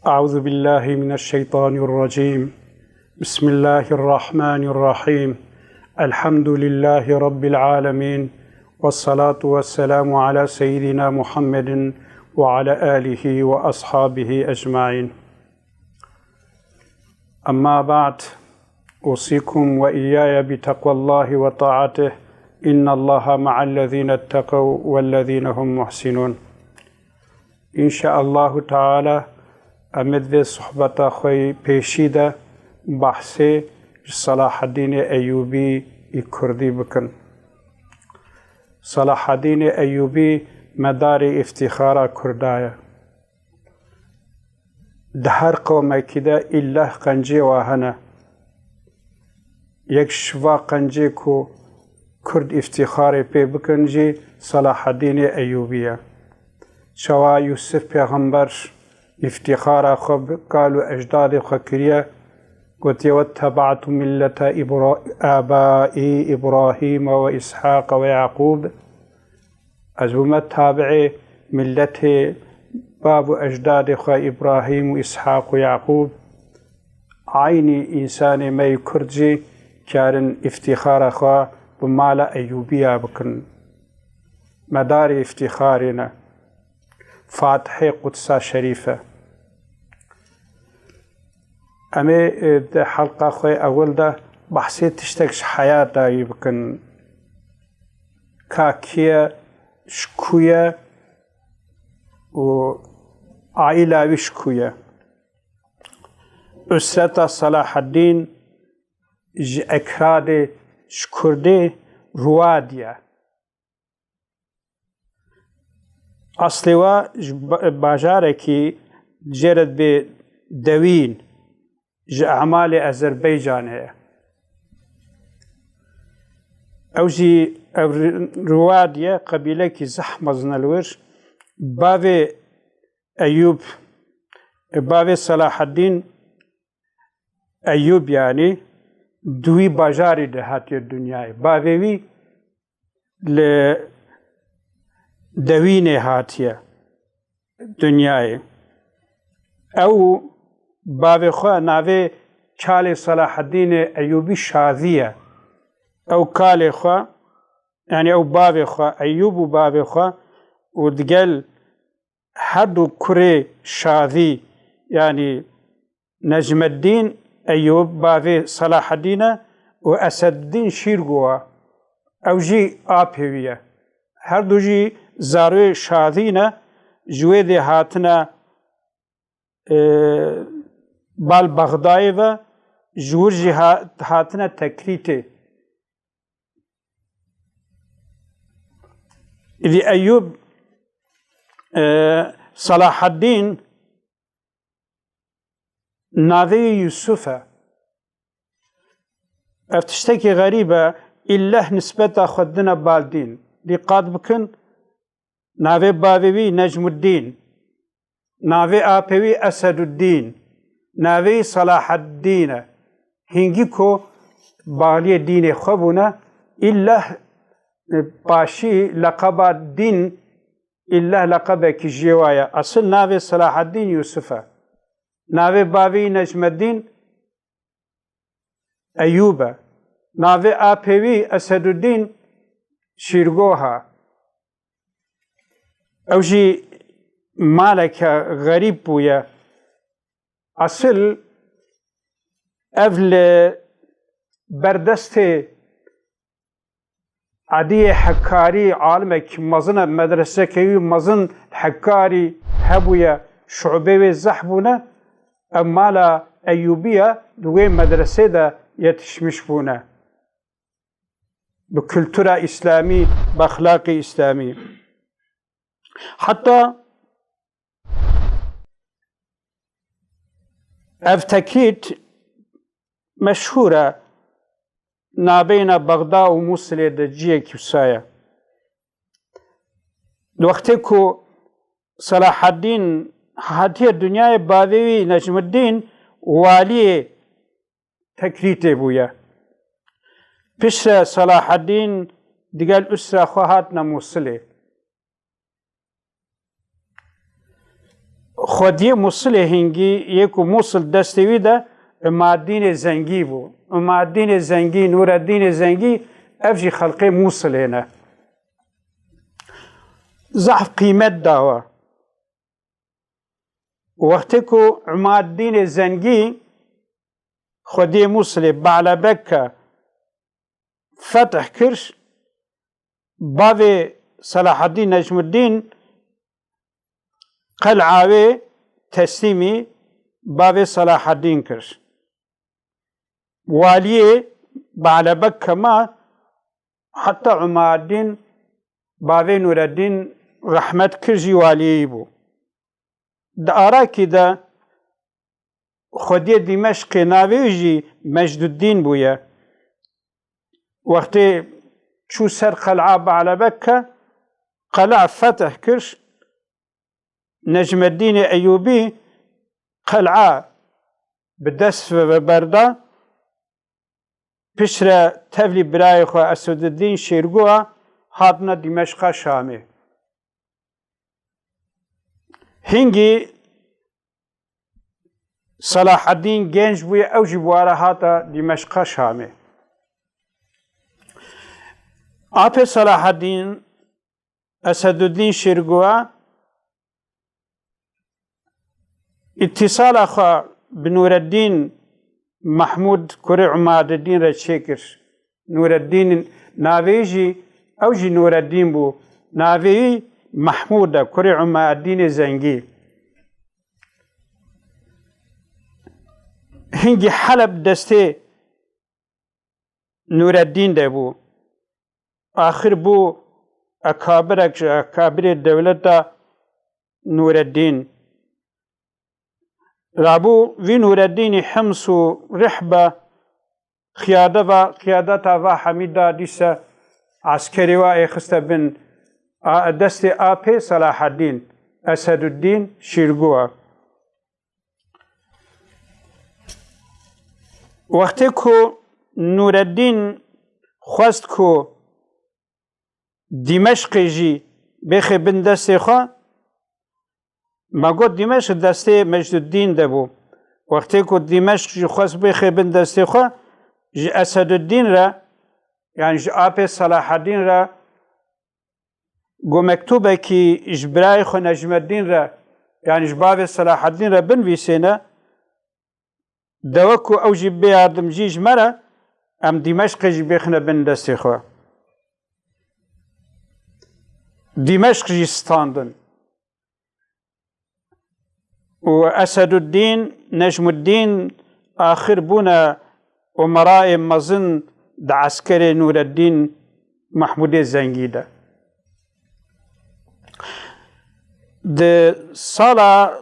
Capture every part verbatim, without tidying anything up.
أعوذ بالله من الشيطان الرجيم. بسم الله الرحمن الرحيم. الحمد لله رب العالمين. والصلاة والسلام على سيدنا محمد وعلى آله وأصحابه أجمعين. أما بعد، أوصيكم وإياي بتقوى الله وطاعته. إن الله مع الذين اتقوا والذين هم محسنون. Înşaallahu Teala, em ê di vê sohbeta xwe yî pêşî de behsê ji Selahedînê Eyûbî yî kurdî bikin. Selahedînê Eyûbî medarê îftîxara kurda ye. Di her qewmekî de îlleh qencê wa hene. Yek ji va qencê ku Kurd îftîxarê pê bikin jî Selahedînê Eyûbî ye. Çawa Yûsif Pêxember îftîxara xwe bi kal û ecdadê xwe kiriye, gotiye, "Wetteba'tu millete Îbra-, âbâî Îbrahîme ve Îshaqe ve Yaqûb." Ez bûme tabiê milletê bav û ecdadê xwe Îbrahîm û Îshaq û Yaqûb. Eynî însanê me yî Kurd jî karin îftîxara xwe bi mala Eyûbiya bikin. Medarê îftîxarê ne. Fatihê Qudsa Şerîf e. Em ê, e, di helqa xwe ewil de behsê tiştek ji heyata wî bikin. Ka kî ye, ji ku ye û aîla wî ji ku ye? Usreta Selaheddîn ji Ekradê, ji Kurdê Ruwad ye. Aslê wa ji ba-, bajarekî cêre dibê Dewîn, ji emalê Ezerbaycanê ye. Ew jî, ev Ri-, Riwad ye, qebîlekî zehf mezin e li wir. Bavê Eyûb, bavê Selaheddîn Eyûb, yanî di wî bajarî de hatiye dinyayê. Bavê wî li Dewînê hatiye dinyayê. Ew bavê xwe navê kalê Selaheddînê Eyûbî Şazî ye. Ew kalê xwe, yanî ew bavê xwe, Eyûb û bavê xwe û digel her du kurê Şazî, yanî Necmeddîn Eyûb bavê Selaheddîn e û Eseddîn Şîrgo e. Ew jî apê wî ye. Her du jî zarokê Şazî ne, ji wê dê hatine, e, bal Bexdayê ve, ji wir jî ha-, hatine Tekrîtê. Îdî Eyûb, e, Selaheddîn navê wî Yûsif e. Ev tiştekî xerîb e, îlleh nisbeta xwe didine bal dîn. Dîqat bikin, navê bavê wî Necmuddîn, navê apê wî Eseduddîn, navê wî Selaheddîn e. Hingî ku baliyê dînê xwe bûne, îlleh, e, paşî leqeba dîn, îlleh leqebekî jê wa ye. Esil navê Selaheddîn Yûsif e. Navê bavê wî Necmeddîn Eyûb e. Navê apê wî Eseduddîn Şîrgoha. Ew jî maleke xerîb bûye. Esil ev li berdestê Ediyê Hekkarî alimekî mezin e, medreseke wî mezin Hekkarî hebûye, şubê wê zehf bûne, ev mala Eyûbî ye, di wê medresê de yetişmiş bûne. Bi kultura îslamî, bi exlaqê îslamî. Heta ev Tekrît meşhûr e, nabeyna Bexda û Mûsilê de ciyekî wisa ye. Di wextê ku Selaheddîn hatiye dinyayê, bavê wî Necmiddîn waliyê Tekrîtê bûye. Piştre Selaheddîn digel usra xwe hatine Mûsilê. Xwediyê Musilê hingî yê ku Musil destê wî de Imaddînê Zengî bû. Imaddînê Zengî, Nûreddînê Zengî, ev jî xelqê Musilê ne. Zehf qîmet dawa. Wextê ku Imaddînê Zengî xwediyê Musilê Ba'lebekka fetih kir, bavê Selahaddîn Necmuddîn qel'a wê teslîmî bavê Selahaddîn kir. Waliyê Ba'lebekka ma, heta Umaddîn bavê Nûreddîn rehmet kir jî waliyê bû. Di arakî de xwediyê Dîmeşqê navê wî jî Mecduddîn bûye. Wextê çû ser qel'a Ba'lebekka, qel'a fetih kir, Necmeddînê Eyûbî qel'a bi dest ve berda, piştre tevlî birayê xwe Eseduddîn Şêrguwa hatine Dîmeşqa Şamê. Hingî Selahaddîn genc bûye, ew jî bi wara hata Dîmeşqa Şamê. Apê Selahaddîn, Eseduddîn Şêrguwa, îtîsala xwe bi Nûreddîn Mehmûd kurê Umaduddîn re çêkir. Nûreddîn navê jî, ew jî Nûreddîn bû. Navê wî Mehmûd e, kurê Umaeddînê Zengî. Hingî Heleb destê Nûreddîn de bû. Axir bû ekabirek ji ekabirê dewleta Nûreddîn. Rabû vî Nûreddînî Hims û Rihbe Qiyade va, qiyadeta va hemî da dîse eskerê wa êxiste bin a, destê apê Selaheddîn, Eseduddîn Şîrguwa. Wextê ku Nûreddîn xwest ku Dîmeşqê jî bêxê bin destê xwe, me got Dîmeşq destê Mecduddîn de bû. Wextê ku Dîmeşq jî xwest bêxê bin destê xwe, ji Eseduddîn re, yanî ji apê Selaheddîn re, got mektûbekî ji birayê xwe Necmeddîn re, yanî ji bavê Selaheddîn re binivîsêne, dewe ku ew jî bê yardimcî ji me re, em Dîmeşqê jî bêxine bin destê xwe. Dîmeşq jî standin. Û Eseduddîn, Necmuddîn axir bûne umerayê mezin di eskerê Nûreddîn Mehmûdê Zengî de. Di sala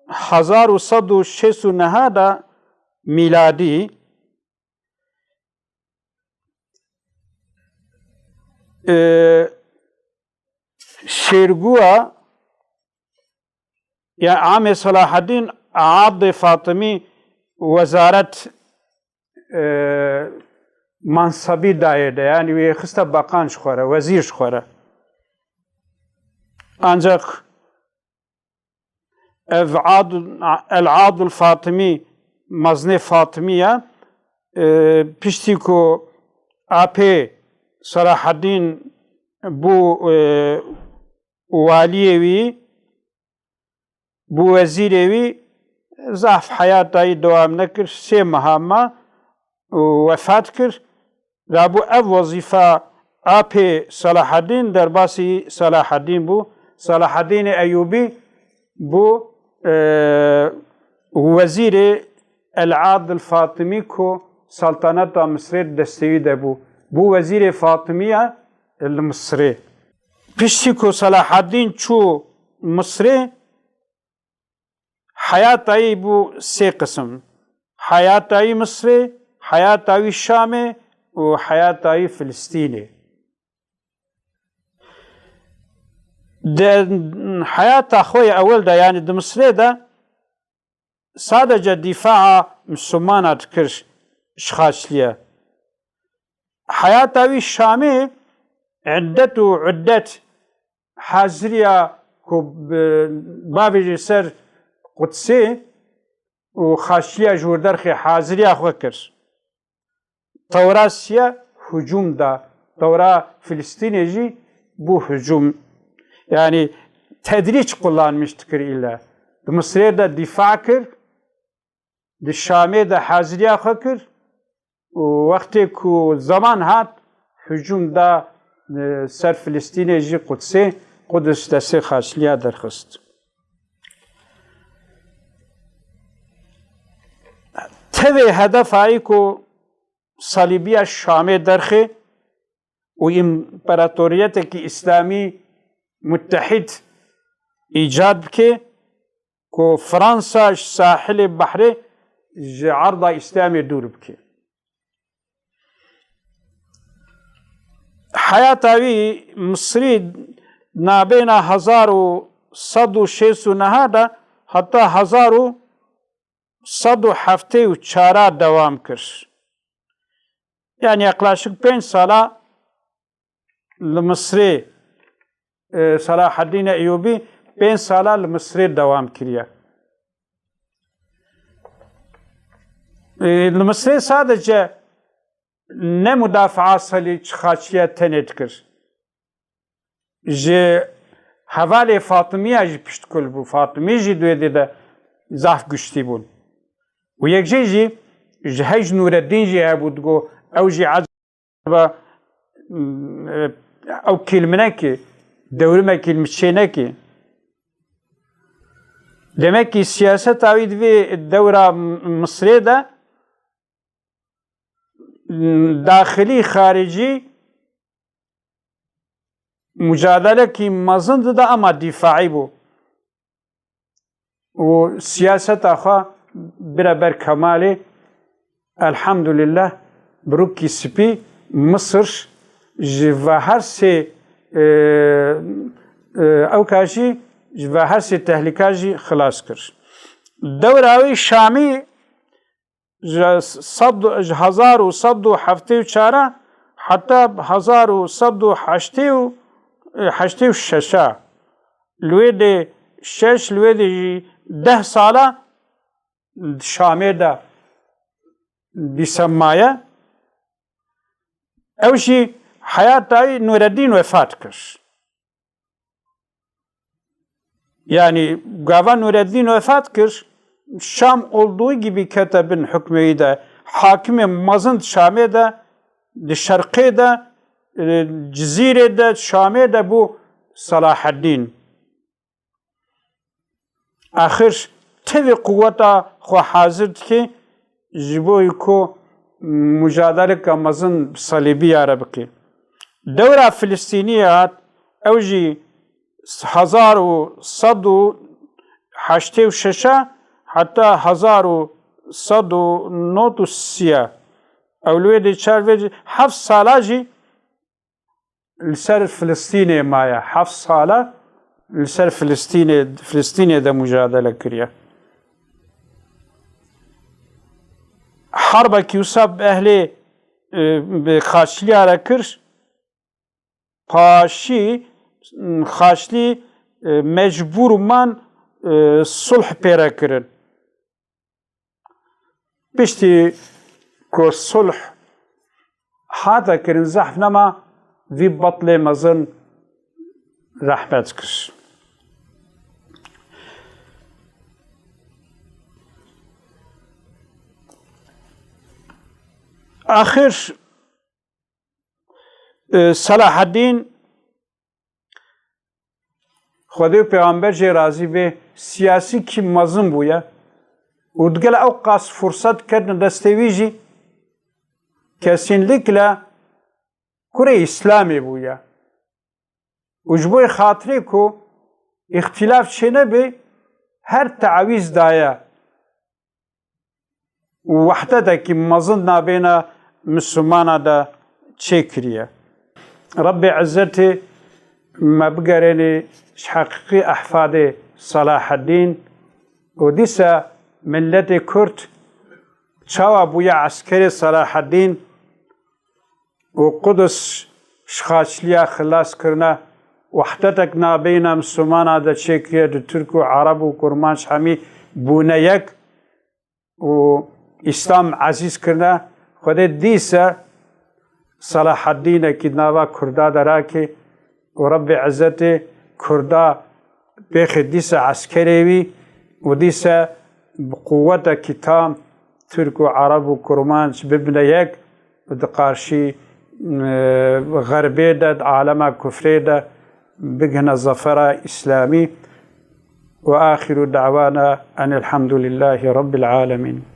hezar û sed û şêst û neh de mîladî, e, Şêrguwa, ya amê Selaheddîn Abdê Fatimî wezaret, e, mansebî dayê de, yanî wî xiste beqan ji xwe re, wezîr ji xwe re. Ancaq ev Adl, El Adl Fatimî, mezinê Fatimî ye, e, piştî ku apê Selaheddîn bû, e, waliyê wî, bû wezîrê wî, zaf heyata wî dewam nekir, sê meha ma û wefat kir. Rabû ev wezîfa apê Selaheddîn, derbasî Selaheddîn bû. Selaheddînê Eyûbî bû, e, wezîrê El Adil Fatimî ku saltaneta Misrê di destê wî de bû. Bû wezîrê Fatimiya li Misrê. Piştî ku Selaheddîn çû Misrê, heyata wî bû sê qisim. Heyata wî Misrê, heyata wî Şamê û heyata wî Filistînê. Di heyata xwe yê ewil de, yanî di Misrê de, sadece dîfaa Mislimana dikir, ji xaçliye. Heyata wî Şamê, iddet û uddet, haziriya ku bi, bavêjî ser Qudsê û xaçliya ji wir derxê haziriya xwe kir. Tewra Siya hicûm da, tewra Filistînê jî bû hicûm. Yanî tedrîc kullanmiş dikir île. Di Misirê de dîfa kir, di Şamê de haziriya xwe kir û wextê ku zeman hat, hicûm da, e, ser Filistînê jî Qudsê, Qudus destê xaçliya derxist. Tevê hedefayî ku salîbiya Şamê derxê û împaratoriyeteke îslamî mutehîd îcad bike ku Fransa ji sahilê behrê ji erda îslamê dûr bike. Heyata wî Misrî nabêna hezar û sed û şêst û neh de heta hezar û sed û heftê û çar dewam kir. Yani yaklaşık pênc sala li Misrê, e, Selahaddîn Eyyûbî pênc sala li Misrê dewam kiriye. E, li Misrê sadece ne mudafaa salî çi xaçiye tenê dikir. Ji hevalê Fatimiya jî piştkul bû. Fatimî jî di wê dê de zaf güçlî bûn. Û yek jê jî ji hej Nûreddîn jî hebû, digo ew jî ecaba, mm, ew kîl min nekî, dewrimekî min çê nekî. Demek ki siyaseta wî di vê dewra Misrê de daxilî, xaricî mucadelekî mezin dida, ama dîfaî bû. Û siyaseta xwe bire ber kemalê, elhamdulillah, bi rûkî spî Misir ji ve her sê, e, e, ewka jî ji ve her sê tehlîka jî xilas kir. Dewra wî Şamî ji sed, ji hezar û sed û heftê û çar heta hezar û sed û heştê û, heştê û şeş, li wê dê şeş, li wê dê jî deh sala di Şamê de dîse maye. Ew jî heyata wî Nûreddîn wefat kir. Yani gava Nûreddîn wefat kir, Şam olduğu gibi kete bin hukmê wî de, hakimê mezin di Şamê de, di Şerqê de, e, Cizîrê de, Şamê de bû Selahaddîn. Axir tevî quweta xwe hazir dike ji bo ku mucadeleke mezin bi salîbiya re bike. Dewra Filistîniyê hat, ew jî hezar û sed û heştê û şeş heta hezar û sed û nod û sê. Ew li wê dê çar vê heft sala jî li ser Filistînê maye. Heft sala li ser Filistînê, Filistînê de mucadele kiriye. Herbekî wisa bi ehlê, e, bi xaçliya re kir, paşî, xaçlî, e, mecbûr man, e, sulh pê re kirin. Piştî ku sulh hate kirin, zehf nema, vî betlê mezin rehmet kir. Axir, e, Selahaddîn, Xwedê û Pêxember jê razî bê, siyasî kî mezin bûye û digel ew qas furset ketine destê wî jî, kesinlikle kurê Îslamê bûye. Û ji bo xatirê ku îxtîlaf çênebe, her teawîz daye û wehdetekî mezin nabêna Mislimana de çêkiriye. Rebbê Izzetê me bigerênê ji heqîqî ehfadê Selahaddîn û dîsa milletê Kurd çawa bûye eskerê Selahaddîn û Qudus ji xaçliya xilas kirine, wehdetek nabeyna Mislimana de çêkiriye, di Tirk û Ereb û Kurmanc hemî bûne yek û Îslam ezîz kirine. Xwedê dîse Selahaddînekî nava Kurda de rake û Rebbê Ezzetê Kurda bêxe dîse eskerê wî û dîse bi quwetekî tam Tirk û Ereb û Kurmanc bibine yek û di qarşî, e, Xerbê de, di alema kufrê de bigihine zafera Îslamî. Ve axiru da'wana enil hamdulillahî rabbil alemîn.